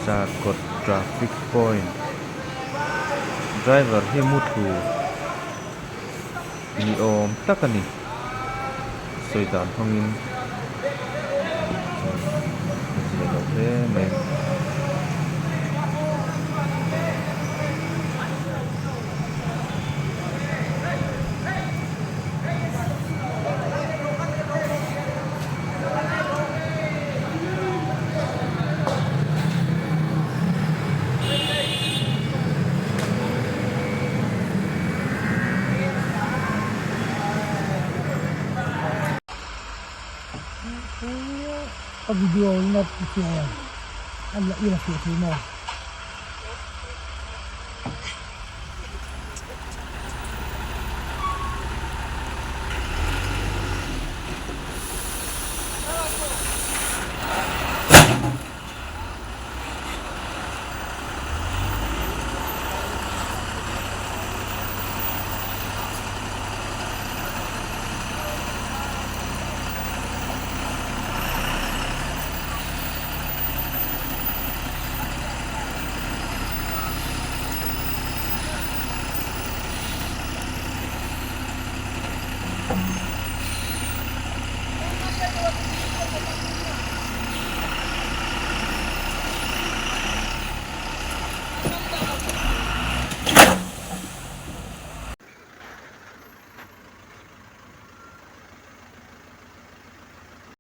Zarkawt traffic point driver hi muthlu ni awm tak a ni sawi dan hmangin chuan a zia lo hle mai. Ka video in a fiah em? A la i la fiah thei maw?